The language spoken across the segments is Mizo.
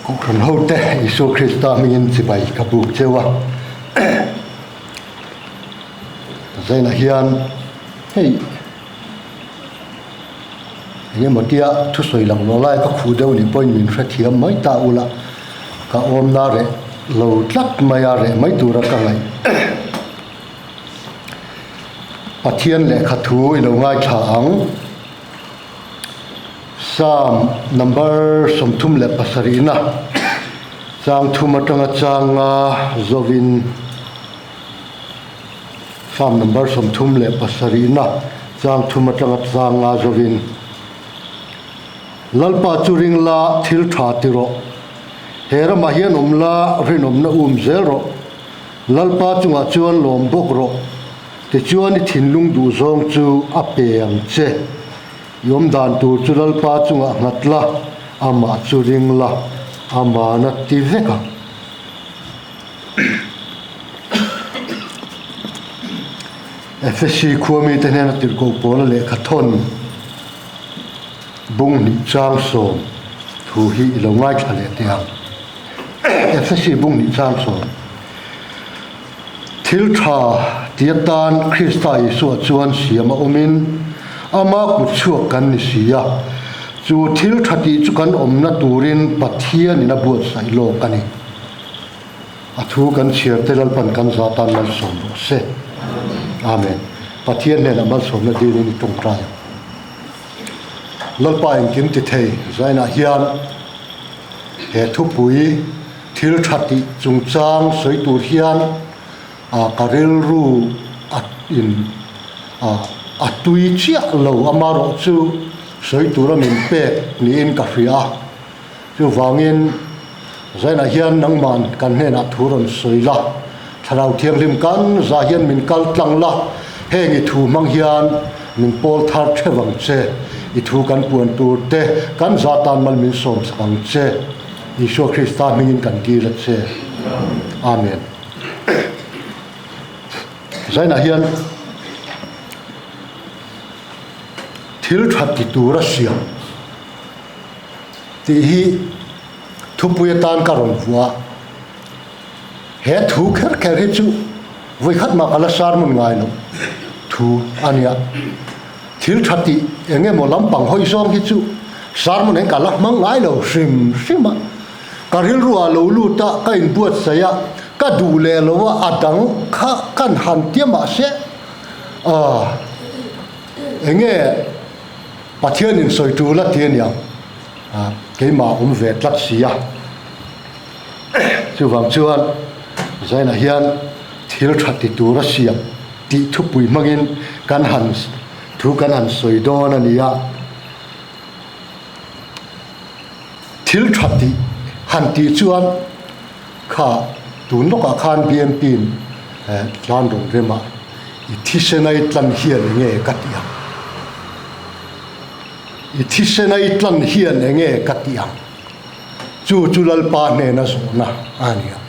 Kohhran hote Isua Krista hmingin chibai ka buk cheu a. Zainah hian hei eng emaw tia thusawi lang lo lai ka khuh deuh nih pawhin min hrethiam mai ta ula ka awmna reh lo tlat mai a reh mai tura ka ngaih. Pathian lehkha thu i lo ngaithla ang. Psalm number 37 na chang thum atanga changa zovin Psalm number 37 na chang thum atanga changa zovin Lalpa chu ring la thil tha ti rawh. He ramah hian awm la rinawmna um zel rawh. Lalpa chungah chuan lawm bawk rawh. Tichuan i thinlung duh zawng chu a pe ang che. I awm dan tur chu Lalpa chungah nghat la, amah chu ring la, aman a ti vek ang. Efesi khua mite hnena tirhkoh pawla lehkha thawn bung hnih chang sawm thu hi i lo ngaithla leh teh ang. Efesi bung hnih chang sawm. Thil tha ti atan Krista Isua chuan siam a awmin ama kut chhuak kan ni si a, chu thil tha tih chu kan awmna turin Pathianin a buatsaih lawk a ni. A thu kan chhiar te Lalpan kan za tan malsawm rawh se. Amen. Pathian hnenah malsawmna dilin i tawngtai ang. Lalpa engkim ti thei zainah hian he thupui Thil tha tih chungchang sawi tur hian ka rilru a in a tui chiah lo amarawh chu sawi tura min pek niin ka hria a. Chuvangin zainah hian nangman kan hnenah thu rawn sawi la, Thlarau Thianghlim kan zah hian min kal tlang la, heng i thu hmang hian min pawl thar theuh ang che, i thu kan puan tur te kan zah tan mal min sawm sak ang che. Isua Krista hmingin kan dil a che. Amen. Zainah hian thil tha ti tura siam tih hi thupui atan ka rawn vuah a. He thu kher kher hi chu vawikhat mah ka la sermon ngai lo thu a nia. Thil tha tih eng emaw lampang hawi zawng hi chu sermon eng ka la hmang ngai lo hrim hrim a. Ka rilru ah lo lut a, ka inbuatsaih a, ka duh leh lo a, a dang kha kan han tia mahse aah eng nge Pathianin sawi tul a ti aniang aah keimah awm ve tlat si a. Chuvang chuan zainah hian thil tha ti tura siam tih thupui hmangin kan han thu kan han sawi dawn a ni a. Thil tha tih han tih chuan kha tun lawkah khan BMP in tlan rawn rem a, i thisen a i tlan hian enge ka tih ang? I thisen a i tlan hian enge ka tih ang? Chu chu Lalpa hnena zawhna a ni a.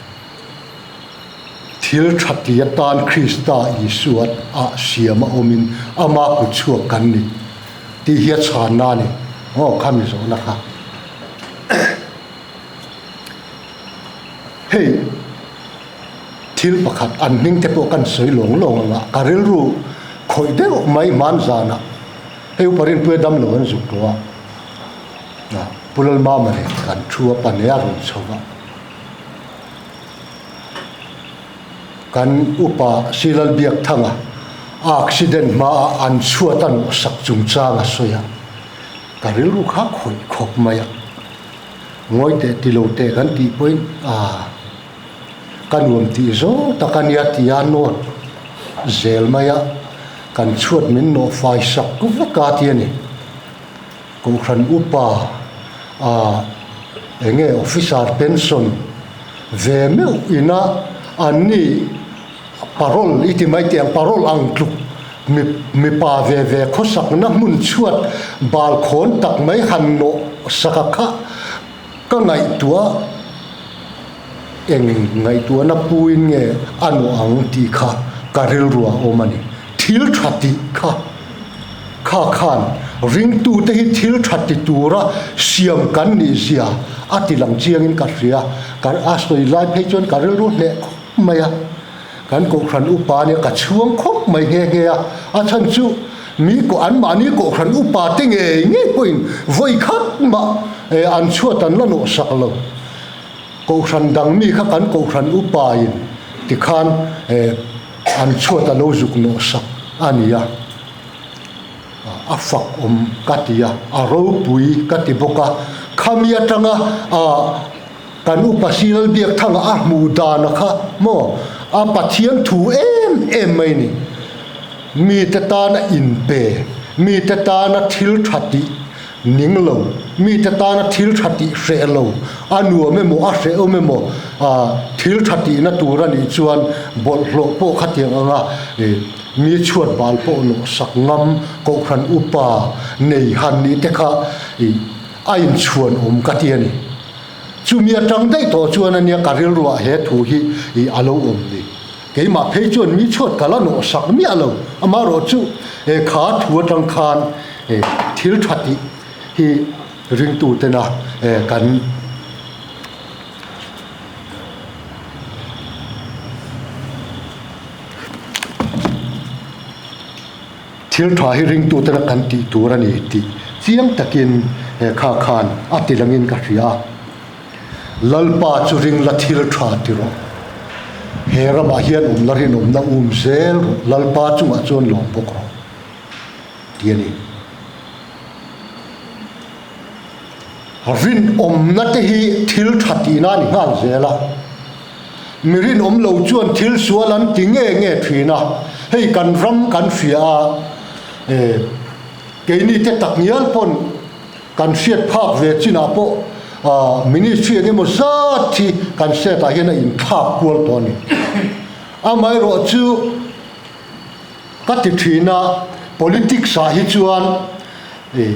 Thil tha ti atan Krista Isua ah siam a awmin ama kut chhuak kan ni tih hi a chhanna a ni. Aw khami zawhna kha. Hei thil pakhat an hming te pawh kan sawi lawng lawng anga ka rilru khawih deuh mai hmanzanah hei upa Rinpuia damlo an zuk tawh a. Pu Lalmama nen kan thu a pane a rawn chho va, kan upa Silal Biakthanga accident hmaa an chhuat a nawhsak chungchang a sawi a, ka rilru kha khawih khawp mai a, ngawi teh ti lo teh kan tih pawhin aaa ka nuam tih zawng tak a nia tia nawt zel mai a, kan chhuat min nawh fai sak vek a ti a ni. Kohhran upa ah enge officer pension ve meuh ina an ni parole i ti mai teh ang parole ang tluk mi mipa ve ve khawsakna hmun chhuat bal khawn tak mai han nawh sak a kha ka ngaihtuah eng ngaihtuahna puin nge a nawh ang tih kha ka rilru ah awm a ni thil tha tih kha. Kha khan Ringtute hi thil tha ti tura siam kan nih zia a ti lang chiangin ka hria. Ka a sawi lai phei chuan ka rilru hneh khawp mai a. Kan kohhran upa nia ka chhuang khawp mai nghe nghe a. A chhan chu mi koh anmahni kohhran upa te ngei ngei pawhin vawi khat mah an chhuat an la nawhsak lo. Kohhran dang mi kha kan kohhran upain tikhan an chhuat a lo zuk nawhsak a ni a. A fak awm ka ti a, a ropui ka ti bawk a. Khami atanga kan upa Sial Biakthanga a hmuh dana kha maw a Pathian thu em em mai ni. Mite tana inpe, mite tana thil tha tih ning lo, mite tana thil tha tih hreh lo, a nuam emaw a hrehawm emaw thil tha tihna tur a nih chuan bawlhhlawh pawh khatiang anga Mi chhuat bal pawh nawhsak ngam Kohhran upa nei han nih te kha i a inchhuan awm ka ti a ni. Chumi atang daih tawh chuan a nia ka rilruah he thu hi i a lo awm ni. Keimah phei chuan mi chhuat ka la nawhsak miah lo, amaherawhchu he kha thu atang khan thil tha tih hi ringtutena kan Thil tha hi ringtute la kan tih tur a ni tih chiang takin he kha khan a ti langin ka hria a. Lalpa chu ring la thil tha ti rawh. He ramah hian awm la rinawmna um zel rawh, Lalpa chungah chuan lawm bawk rawh ti a ni. Rinawmna te hi thil tha tihna a ni nghal zel a. Mi rinawm lo chuan thil sual an ti nge nge thin a, hei kan ram kan hria a, e keini te tak ngial pawn kan hriat phak ve chinah pawh ah ministry eng emaw zat hi kan state ah hian a inthlak kual tawh a ni. Amaherawh chu ka ti thin a, politics ah hi chuan e.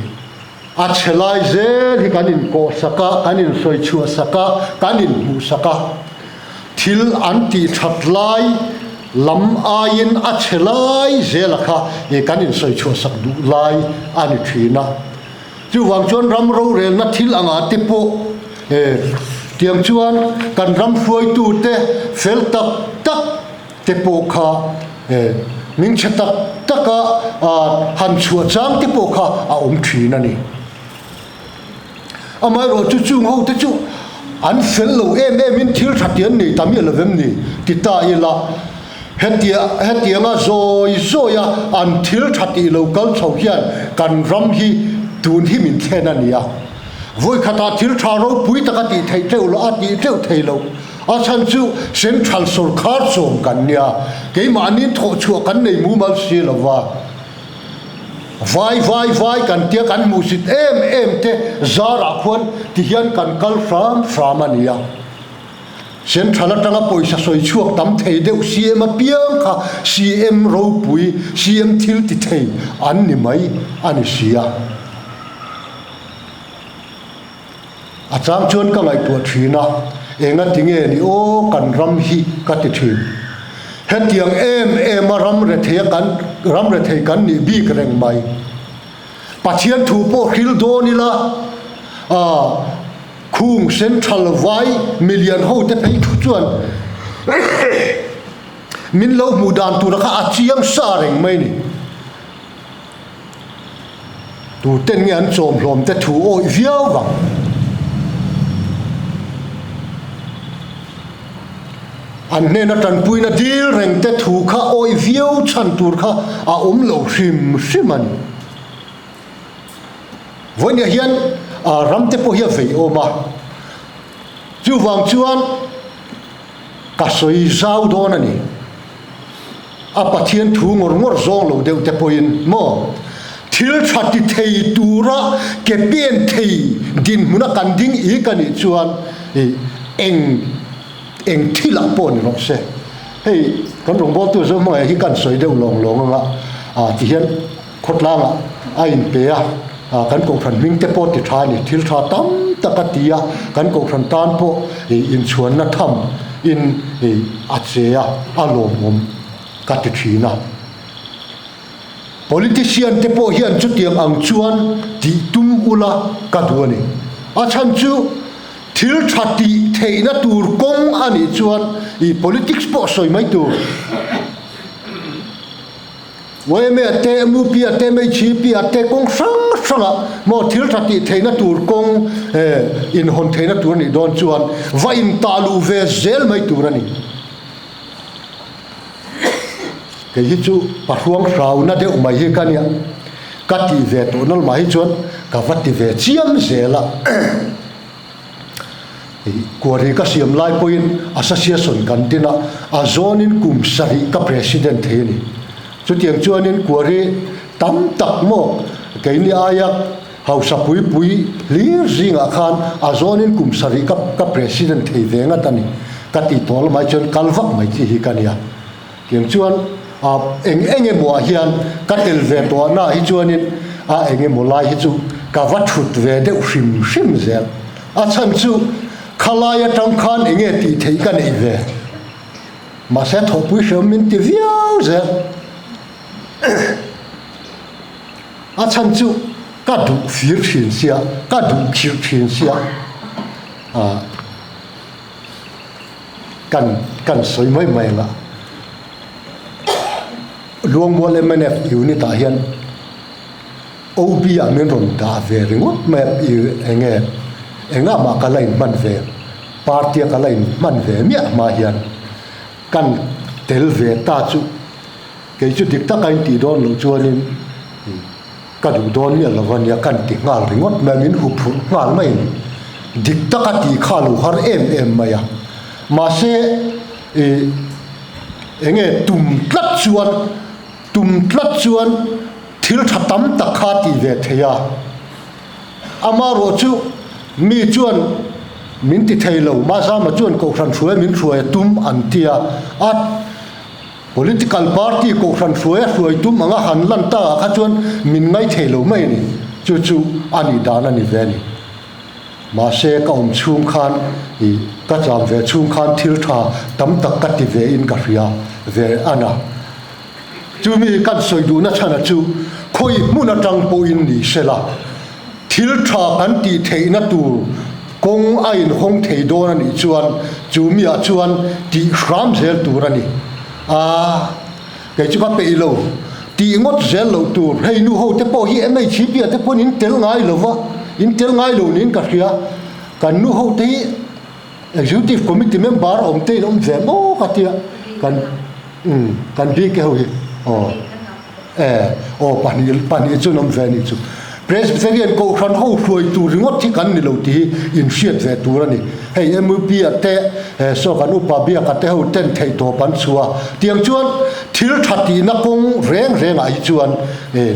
A chhe lai zel hi kan inkawhsak a, kan insawichhuahsak a, kan inhmuhsak a. Thil an tih that lai lam aiin a chhe lai zela kha kan insawichhuahsak duh lai a ni thin a. Chuvang chuan ram rorelna thil angah te pawh tiang chuan kan ram hruaitute fel tak tak te pawh kha min chhe tak taka han chhuah chang te pawh kha a awm thin a ni. Amaherawhchu chung ho te chu an fel lo em em in thil tha ti an nei ta miah lo vem ni ti ta ila hetia hetianga zawi zawi a an thil tha tih lo kal chho hian kan ram hi tun hi min thlen a ni a. Vawikhatah thil tha ropui taka tih theih teuh lo a tih teuh thei lo. A chhan chu Central sawrkar chawm kan nia, keimahni thawhchhuah kan nei mumal si lo va. Vai vai vai kan tia kan hmuhsit em em te zarah khuan tihian kan kal hram hram a nia. Central atanga pawisa sawi chhuak tam thei deuh CM apiang kha CM ropui, CM thil ti thei an ni mai a ni si a. A chang chuan ka ngaihtuah thin a, enga ti nge ni aw kan ram hi ka ti thin. Hetiang em em a ram rethei a kan ram rethei kan nih bik reng mai. Pathian thu pawh hril dawn ila a khung central vai milian ho te phei thu chuan min lo hmuh dan tura kha a chiang sa reng mai ni. Tuten nge an chawmhlawm te thu awih viau vang. An hnena tanpuina dil reng te thu kha awih viau chhan tur kha a awm lo hrim hrim a ni. Vawinia hian ram te pawh hi a vei awm a, chuvang chuan ka sawi zau dawn a ni. A Pathian thu ngawr ngawr zawng lo deuh te pawhin maw thil tha ti thei tura ke pen thei dinhmuna kan ding ik a nih chuan ih eng eng thilah pawh ni rawh se. Hei kan rawngbawltu Zohmangaih hi kan sawi deuh lawng lawng anga ah tihian Khawtlangah a inpe a, kan kohhran hming te pawh ti tha a ni. Thil tha tam tak a ti a, kan kohhran tan pawh inchhuanna tham in a che a, a lawmawm ka ti thin a. Politician te pawh hian chutiang ang chuan tih tum ula ka duh a ni. A chhan chu thil tha tih theihna tur kawng a nih chuan i politics pawh sawi mai tur. Yma te, mup te, mhp te kawng hrang hrangah maw thil tha tih theihna tur kawng inhawn theihna tur a nih dawn chuan va intah luh ve zel mai tur a ni. Kei hi chu pahruang hrauna deuh mai hi ka nia, ka tih ve tawh nawlh mah hi chuan ka va ti ve chiam zel a. Kuari ka siam lai pawhin association kan din a, a zawnin kum sarih ka president thei a ni. Chutiang chuanin kuari tam tak maw keini aia hausa pui pui hlir zingah khan a zawnin kum sarih ka ka president thei ve ngat a ni. Ka tih tawh lamah chuan kal vak mai chi hi ka nia. Tiang chuan a eng eng emaw ah hian ka tel ve tawh na hi chuanin a eng emaw lai hi chu ka va thut ve deuh hrim hrim zel. A chhan chu khalai atang khan eng nge tih theih ka neih ve. Mahse thawhpui hreawm min ti viau zel. A chhan chu ka duh fir thin sia, ka duh khirh thin sia. Kan kan sawi mai mai ang a, Luangmual mnf unit ah hian OB ah min rawn dah ve ringawt mai a, i eng nge engah mah ka la inhman ve, party a ka la inhman ve miah hma hian kan tel ve ta chu kei chu dik taka intih dawn loh chuanin Ka duh dawn miah lo ania kan ti nghal ringawt mai a, min huphurh nghal mai a ni. Dik taka tih kha a lo har em em mai a. Mahse ih eng nge tum tlat chuan tum tlat chuan thil tha tam tak kha a tih ve thei a. Amaherawh chu mi chuan min ti thei lo, Mazama chuan Kohhran hruai min hruai a tum an ti a, a. Political party kohhran hruai a hruai tum anga han lan ta ah kha chuan min ngaithei lo mai a ni. Chu chu a nih dan a ni ve a ni. Mahse ka awm chhung khan ih ka cham ve chhung khan thil tha tam tak ka ti ve in ka hria ve a na. Chumi kan sawi duhna chhana chu khawi hmun atang pawhin ni sela thil tha kan tih theihna tur Kawng a inhawng thei dawn a nih chuan chu miah chuan tih hram zel tur a ni. A, kei chu ka peih lo. Tih ngawt zel loh tur. Hei nu ho te pawh hi MHP ah te pawn in tel ngai lo va, in tel ngai lo niin ka hria. Kan nu ho te hi Executive Committee member awm te in awm ve maw ka tia. Kan, umm, kan bik e ho hi. Aw. E, aw pahnih pahnih chu an awm ve a nih chu. Presbyterian Kohhran ho hruai tur ringawt hi kan ni lo tih hi inhriat ve tur a ni. Hei MUP a te, he saw kan upa biak a te ho ten theihtawp an chhuah a. Tiang chuan thil tha tihna kawng reng rengah hi chuan e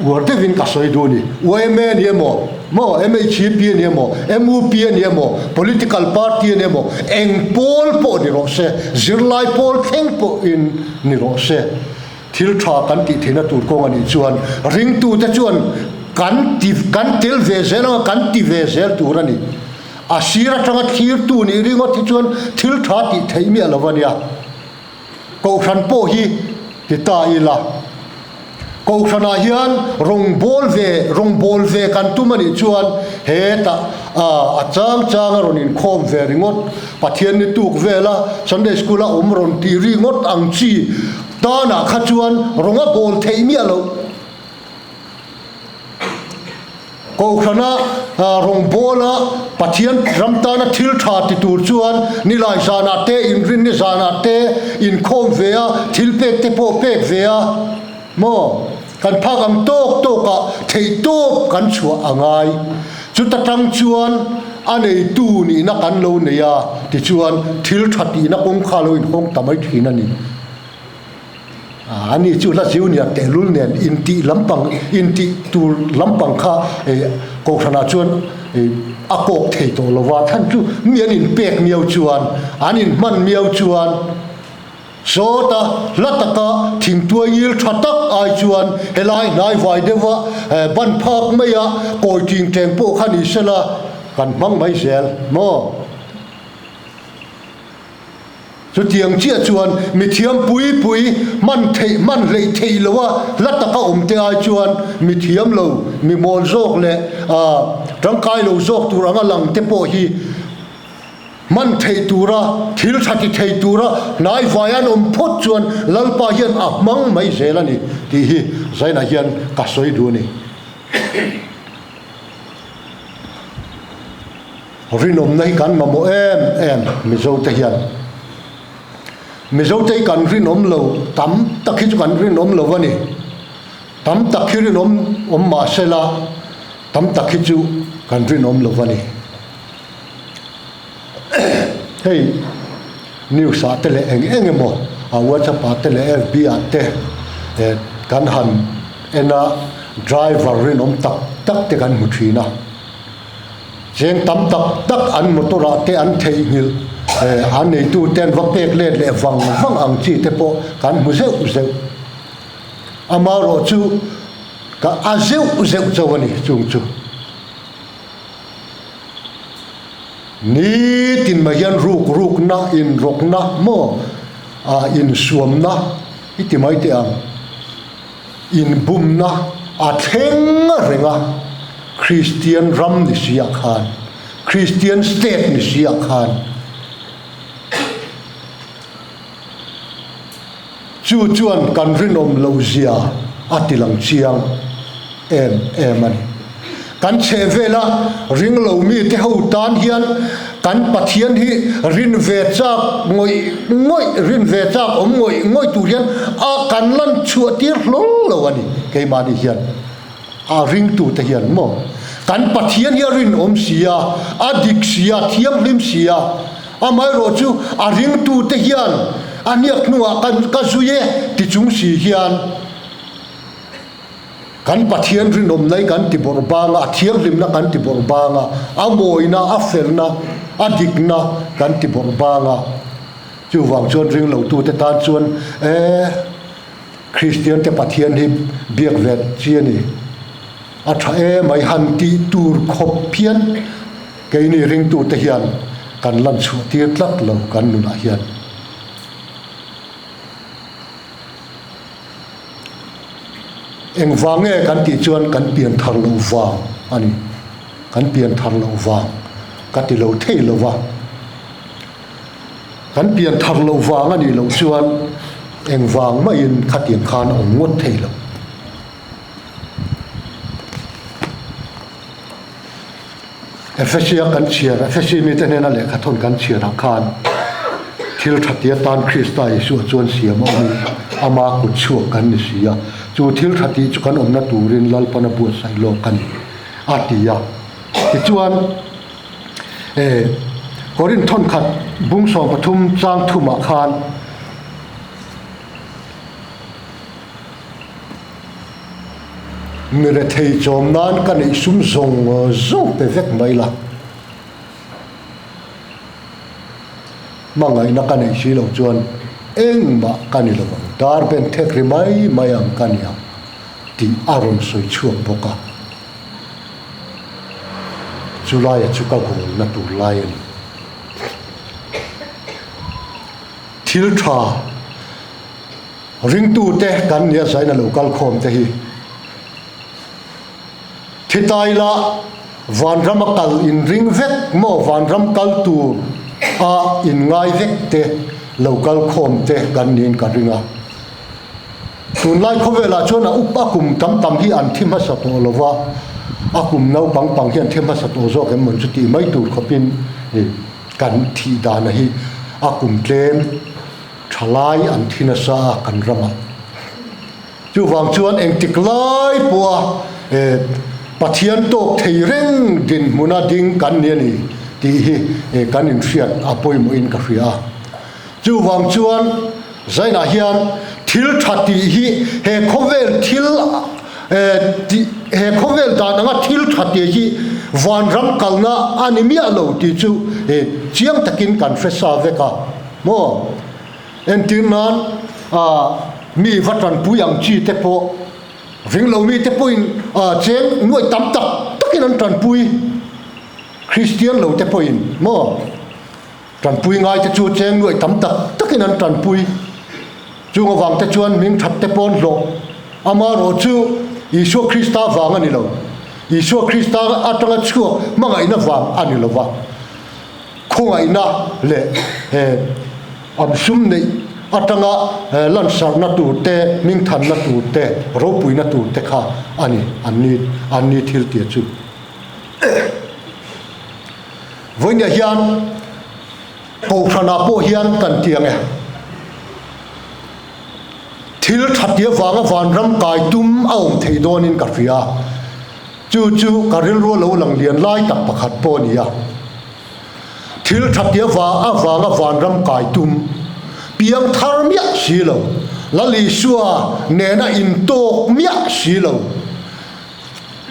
uar deuhin ka sawi duh a ni. Yma a ni emaw, maw MHP a ni emaw, MUP a ni emaw, political party a ni emaw, eng pawl pawh ni rawh se, zirlai pawl thleng pawhin ni rawh se. Thil tha kan tih theihna tur kawng a nih chuan ringtute chuan kan ti kan tel ve zel anga kan ti ve zel tur a ni. A sir atanga thlirtu nih ringawt hi chuan thil tha tih theih miah lo a nia. Kohhran pawh hi ti ta ila. Kohhranah hian rawngbâwl ve, rawngbâwl ve kan tum a nih chuan hetah a chang chang a rawn inkhâwm ve ringawt, Pathian ni tuk vela Sunday School a awm rawn tih ringawt ang chi tânah kha chuan rawng a bâwl theih miah loh. Kohhrana rawngbawla Pathian ram tana thil tha ti tur chuan nilai zanah te, inrinni zanah te inkhawm ve a, thil pek te pawh pek ve a maw? Kan phak ang tawk tawkah theihtawp kan chhuah a ngai. Chuta tang chuan a neitu nihna kan lo nei a, tichuan thil tha tihna kawng kha lo inhawng ta mai thin a ni. Ani chu hla junior tehlul nen intih lampang intih tur lampang kha kohhranah chuan a kawk thei tawh lo va, chhan chu mi an inpek miau chuan an inhman miau chuan sawta hla taka thingtuai ngil tha tak ai chuan helai hnai vai deuha ban phak maia kawi tingteng pawh kha ni sela kan hmang mai zel maw? Chutiang chiah chuan mithiam pui pui hman theih hman hleih theih loha hla taka awm te ai chuan mithiam lo, mi mawl zawk leh tangkai lo zawk tur anga lang te pawh hi hman theih tura, thil tha ti thei tura hnaivai an awm phawt chuan Lalpa hian a hmang mai zel a ni tih hi Zainah hian ka sawi duh a ni. Rinawmna hi kan mamawh em em Mizote hian. Mizote hi kan rinawm lo, tam tak hi chu kan rinawm lo a ni. Tam tak hi rinawm awm mah sela, tam tak hi chu kan rinawm lo a ni. Hei news ah te leh eng eng emaw a WhatsApp ah te leh FB ah te kan han en a, driver rinawm tak tak te kan hmu thin a. Cheng tam tak tak an motor ah te an theihnghilh an neitu te an va pek let leh vang vang ang chi te pawh kan hmu zeuh zeuh. Amaherawhchu ka a zeuh zeuh chauh a ni chung chu. Nitin mai hian ruk rukna, inrawkna maw ah insuamna i ti mai teh ang. Inbumna a thleng reng a, Kristian ram ni si ah khan, Kristian state ni si ah khan chu chuan kan rinawm lo zia a ti lang chiang em em a ni. Kan chhehvela ringlo mite ho tan hian kan Pathian hi rin ve chak ngawih ngawih, rin ve chak awm ngawih ngawih tur hian a kan lan chhuah tir hlawl lo a ni. Keimahni hian a ringtute hian maw kan Pathian hi a rinawm si a, a dik si a, thianghlim si a, amaherawh chu a ringtute hian a hniak hnuah ka zui e ti chung si hian, Kan Pathian rinawmna hi kan ti bawrh bang a, a thianghlimna kan ti bawrh bang a, a mawina, a felna, a dikna kan ti bawrh bang a. Chuvang chuan ringlotute tan chuan e, Kristiante Pathian hi biak ve chi a ni. A tha emai han tih tur khawp hian keini ringtute hian kan lan chhuah tir tlat lo kan nunah hian. Engvang nge kan tih chuan kan pian thar loh vang a ni. Kan pian thar loh vang ka ti lo thei lo va. Kan pian thar loh vang a nih loh chuan engvang mahin khatiang khan a awm ngawt thei lo. Efesia kan chhiar, Efesi mite hnena lehkha thawn kan chhiarah khan thil tha tia tan Krista Isua chuan siam a awmin ama kut chhuak kan ni si a, chu thil tha tih chu kan awmna turin Lalpan a buatsaih lawk a ni, a ti a. Tichuan, Korinth thawnkhat bung 13 chang thumah khan, Mi rethei chawm nan ka neih sum zawng zawng pe vek mai la. Hmangaihna ka neih si loh chuan engmah ka ni lo ang, dar ben thek ri mai mai ang ka ni ang tih a rawn sawi chhuak bawk a. Chulaia chu ka gawlna tur lai a ni. Thil tha. Ringtute kan nia zaina lo kal khawm te hi thitai la vanram a kal in ring vek maw vanram kal tur a in ngai vek te lo kal khawm te kan niin ka ring a. Tunlai khawvelah chuan a up a kum tam tam hi an thi hmasa tawh lo va, a kum naupang pang hi an thi hmasa tawh zawk em mawn chu tih mai tur khawpin kan thih dana hi a kum tlem. Thalai an thi nasa a kan ramah. Chuvang chuan engtik lai pawha Pathian tawk thei reng dinhmuna ding kan ni a ni tih hi kan inhriat a pawimawhin ka hria a. Chuvang chuan Zainah hian thil tha tih hi he khawvel thil he khawvel dan anga thil tha tih hi vanram kalna a ni miah lo tih chu chiang takin kan hre sa vek a. Maw? Entir nan ah mi va tanpui ang chi te pawh ring lo mi te pawhin ah cheng nuaih tam tak takin an tanpui Kristian lo te pawhin maw? Tanpui ngaite chu cheng nuaih tam tak takin an tanpui. Chung avangte chuan hming that te pawn hlawh. Amaherawh chu Isua Krista vang a ni lo. Isua Krista atanga chhuak hmangaihna vang a ni lo va. Khawngaihna leh an sum neih atanga lansarhna tur te, hmingthanna tur te, ropuina tur te kha a ni an ni an ni thil tia chu. Vawinia hian Kohhranah pawh hian kan ti ang e. Thil tha tia vanga vanram kai tum a awm thei dawnin ka hria. Chu chu ka rilru a lo lang lian lai tak pakhat pawh a ni a. Thil tha tia va avanga vanram kai tum piang thar miah si lo, Lal Isua nena intawk miah si lo,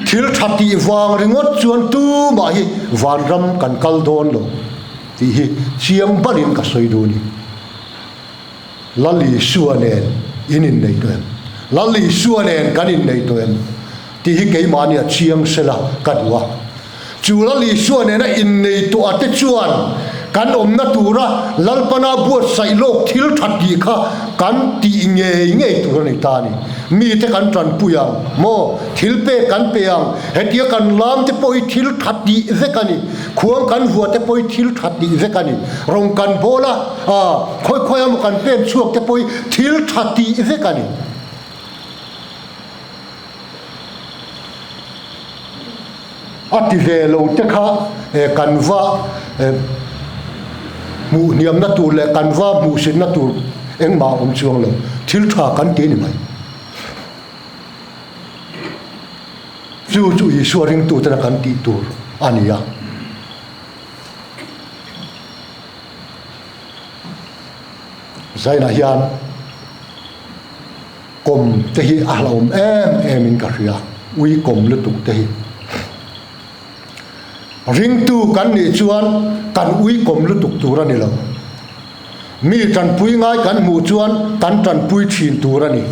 Thil tha tih vang ringawt chuan tumah hi vanram kan kal dawn lo tih hi chiang balin ka sawi duh a ni. Lal Isua nen in innei tawh em? Lal Isua nen kan innei tawh em? tih hi keimahni a chiang sela ka duh a. Chu Lal Isua nena innei tawh te chuan kan awmna tura Lalpana buatsaih lawk thil tha tih kha kan tih ngei ngei tur a ni ta a ni. Mite kan tanpui ang maw? Thil pek kan pe ang. Hetia kan lam te pawh hi thil tha tih vek a ni. Khuang kan vua te pawh hi thil tha tih vek a ni. Rawng kan bawl a, khawi khawi emaw kan pen chhuak te pawh hi thil tha tih vek a ni. A ti ve lo te kha kan va hmuh hniamna tur leh kan va hmuhsitna tur engmah a awm chuang lo, thil tha kan ti a ni mai. Chu chu Isua ringtutena kan tih tur a ni a. Zainah hian. Kawm te hi a hlauhawm em em in ka hria, ui kawm lutuk te hi. Ringtu kan nih chuan kan ui kawm lutuk tur a ni lo. Mi tanpui ngai kan hmuh chuan kan tanpui thin tur a ni.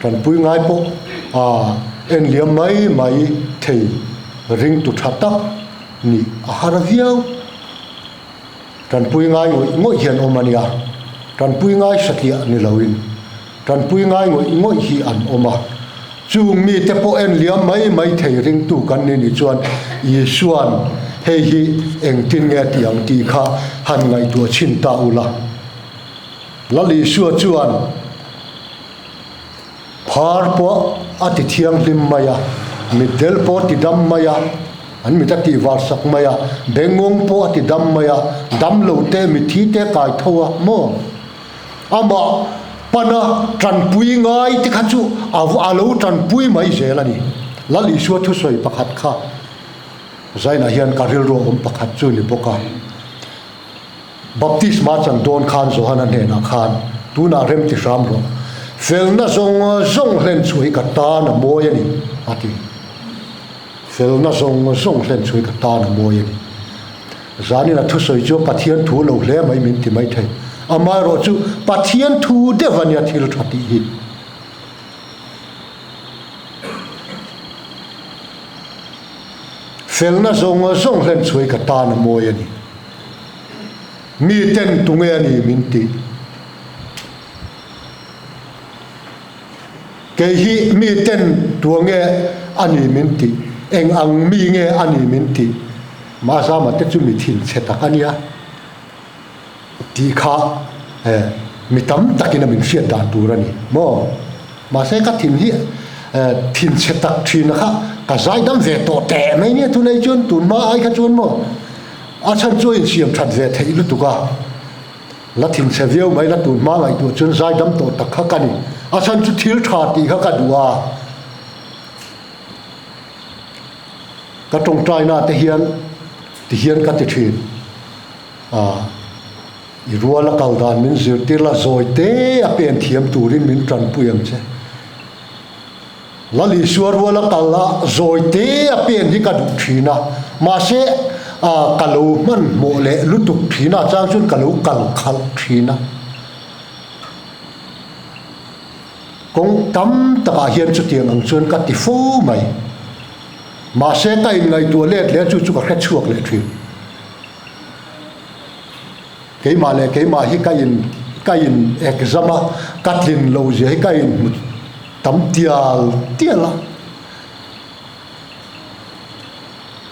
Tanpui ngai pawh a en liam mai mai thei ringtu tha tak nih a har viau. Tanpui ngai ngawih ngawih hi an awm a nia, tanpui ngai satliah ni loin tanpui ngai ngawih ngawih hi an awm a. Chung mite pawh en liam mai mai thei ringtu kan ni nih chuan Isua'n hei hi engtin nge tih ang tih kha han ngaihtuah chhin ta ula. Lal Isua chuan. Phar pawh a ti thianghlim mai a, mitdel pawh a ti dam mai a, an mit a tih var sak mai a, bengawng pawh a ti dam mai a, dam lo te mitthi te kai tho a maw? Amah pana tanpui ngai te kha chu a lo tanpui mai zel a ni. Lal Isua thusawi pakhat kha Zainah hian ka rilru a awm pakhat chu ni bawk a. Baptisma chan dawn khan Johana hnenah khan, Tunah rem ti hram rawh. Felna zawng zawng hlen chhuah hi ka tan a mawi a ni, a ti. Felna zawng zawng hlen chhuah hi ka tan a mawi a ni. Zanin a thusawi chu Pathian thu lo hle mai min ti mai thei. Amaherawh chu Pathian thu deuh a nia thil tha tih hi. Felna zawng zawng hlen chhuah hi ka tan a mawi a ni. Mi ten tunge a ni min tih? Kei hi mi ten tuange a ni min tih? Eng ang mi nge a ni min tih? Mahzama te chu mi thinchhe tak a nia tih kha mi tam takin a min hriat dan tur a ni maw? Mahse ka thin hi thinchhe tak thina kha ka zaidam ve tawh teh mai nia tunei chuan tunhma ai kha chuan maw? A chhan chu a insiam that ve theih lutuk a, la thinchhe viau mai la tun hma ngaihtuah chuan zaidam tawh tak kha ka ni. A chhan chu thil tha tih kha ka duh a, ka tawngtaina te hian ti hian ka ti thin. A, i rual a kal dan min zirtir la, zawi te a pen thiam turin min tanpui ang che. Lal Isua rual a kal a, zawi te a pen hi ka duh thin a, mahse ka lo hmanhmawh leh lutuk thin a, chang chuan ka lo kal khalh thin a. Kawng tam takah hian chutiang ang chuan ka ti fo mai. Mahse ka inngaihtuah let leh a, chu chu ka hre chhuak leh thin. Keimah leh keimah hi ka in ka in exam a, ka tlin loh zia hi ka in hmu tam tial tial a.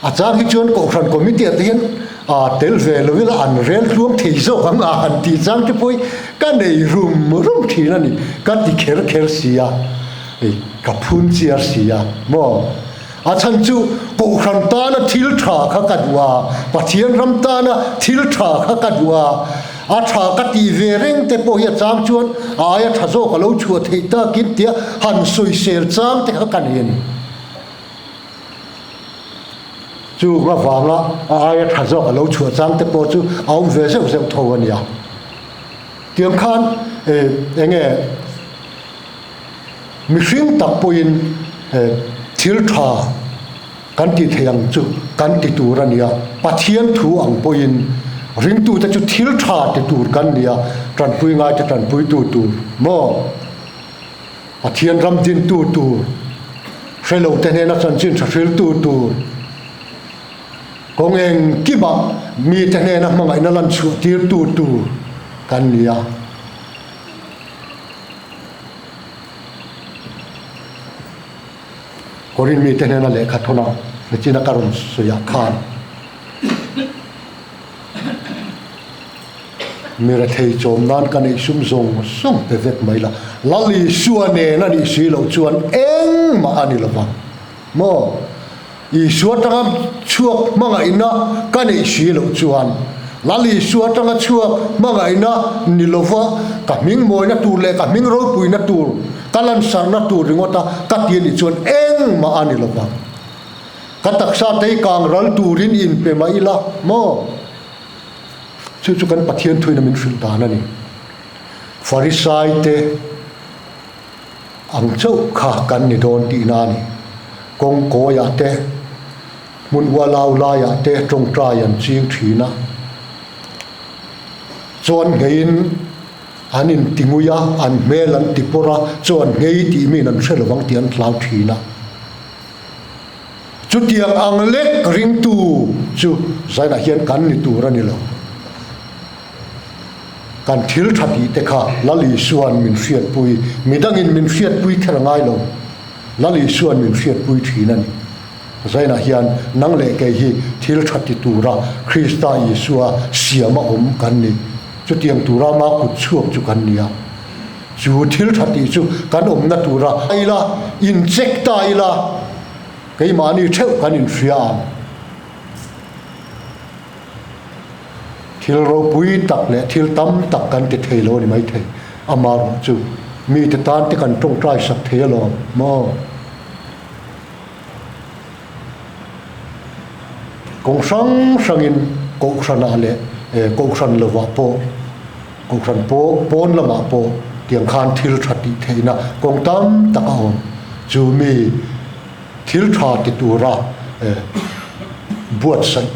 A chang hi chuan Kohhran Committee ah te hian aa tel ve lo ila an rel tluang thei zawk ang a han tih chang te pawh hi ka nei rum rum thin a ni. Ka ti kher kher si a, hei ka phun chiar si a maw? A chhan chu Kohhran tana thil tha kha ka duh a, Pathian ram tana thil tha kha ka duh a, a tha ka tih ve reng te pawh hi a chang chuan a aia tha zawk a lo chhuah theih takin tia han sawisel chang te kha ka nei a ni. Chu avanga a aia tha zawk a lo chhuah chang te pawh chu a awm ve zeuh zeuh tho a nia. Tiang khan eng nge mihring tak pawhin thil tha kan tih theih ang chu kan ti tur a nia. Pathian thu ang pawhin ringtute chu thil tha ti tur kan nia, tanpui ngaite tanpuitu tur maw? Pathian ram dintu tur, hre lo te hnena chanchin tha hriltu tur, kawng engkimah mite hnena hmangaihna lan chhuah tirtu tur kan ni a. Korin mite hnena lehkha thawn a nichina ka rawn sawi ah khan Mi rethei chawm nan ka neih sum zawng zawng pe vek mai la, Lal Isua nen a nih si loh chuan engmah a ni lo vang. Maw? Isua atanga chhuak hmangaihna ka neih si loh chuan, Lal Isua atanga chhuak hmangaihna ni lova ka hming mawina tur leh ka hming ropuina tur, ka lansarna tur ringawta ka ti a nih chuan engmah a ni lo vang. Ka taksa tei kang ral turin inpe mah ila, maw? Chu chu kan Pathian thuina min hrilh dan a ni. Farisai te ang chauh kha kan ni dawn tihna a ni. Kawng kawiah te, hmun ualau laiah te tawngtai an ching thin a. Chuan ngheiin an intingui a, an hmel an tipawrh a, chuan nghei tih miin an hre lovang tih an hlau thin a. Chutiang ang lek ringtu chu zainah hian kan ni tur a ni lo. Kan thil tha tih te kha Lal Isua'n min hriatpui, midangin min hriatpui kher a ngai lo. Lal Isua'n min hriatpui thin a ni. Zainah hian nang leh kei hi thil tha ti tura Krista Isua siama awm kan ni. Chutiang tura ma kut chhuak chu kan ni a. Chu thil tha tih chu kan awmna tura ila in check ta ila keimahni theuh kan inhria ang. Thil ropui tak leh thil tam tak kan ti thei lo a ni maithei. Amaherawh chu mite tan te kan tawngtai sak thei alawm maw? Kawng hrang hrangin Kohhranah leh Kohhran lovah pawh, Kohhran pawn lamah pawh tiang khan thil tha tih theihna kawng tam tak a awm. Chu mi thil tha ti tura buatsaih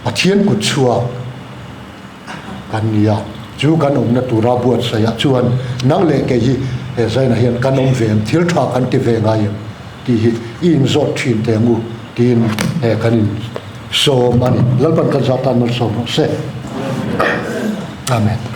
Pathian kut chhuak kan ni a, chu kan awmna tura buatsaihah chuan nang leh kei hi he zainah hian kan awm ve em, thil tha kan ti ve ngai em tih hi i inzawt thin teh ang u tiin he kan insawm a ni. Lalpan kan zat tan malsawm rawh se. Amen.